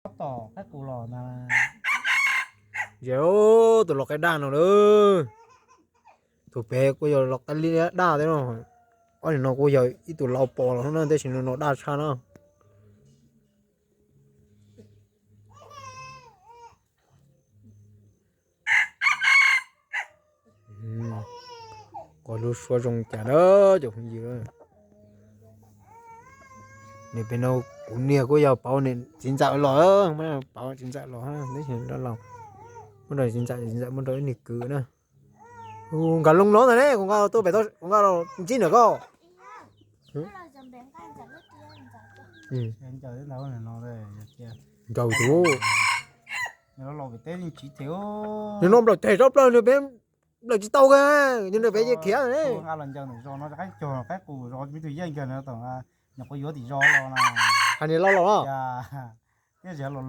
Ces tus lau qaib daj no lawm. Tus pem kuj yog lau qaib liab daj thiab no. Ob niag no kuj yog ib tug lau pos los no tab sis no daj tshaj na. Qhov lub suab zoo cas na cov phooj ywg. Niag pem no kuv niag kuj yog pauv niam txiv ntxawm los, pauv txiv ntxawm los, muab rau txiv ntxawm, txiv ntxawm muab rau ib niag kwv na. Nkag loo no ntag ne, kuv nqa tuaj pem, kuv nqa los ntsib ntawm koj. Ncaws tus, nws no nplaum teg tsob plaws nws pem nplaum tsis tau kawg, nws pem yeej khiav ne. Hais niag lau los no.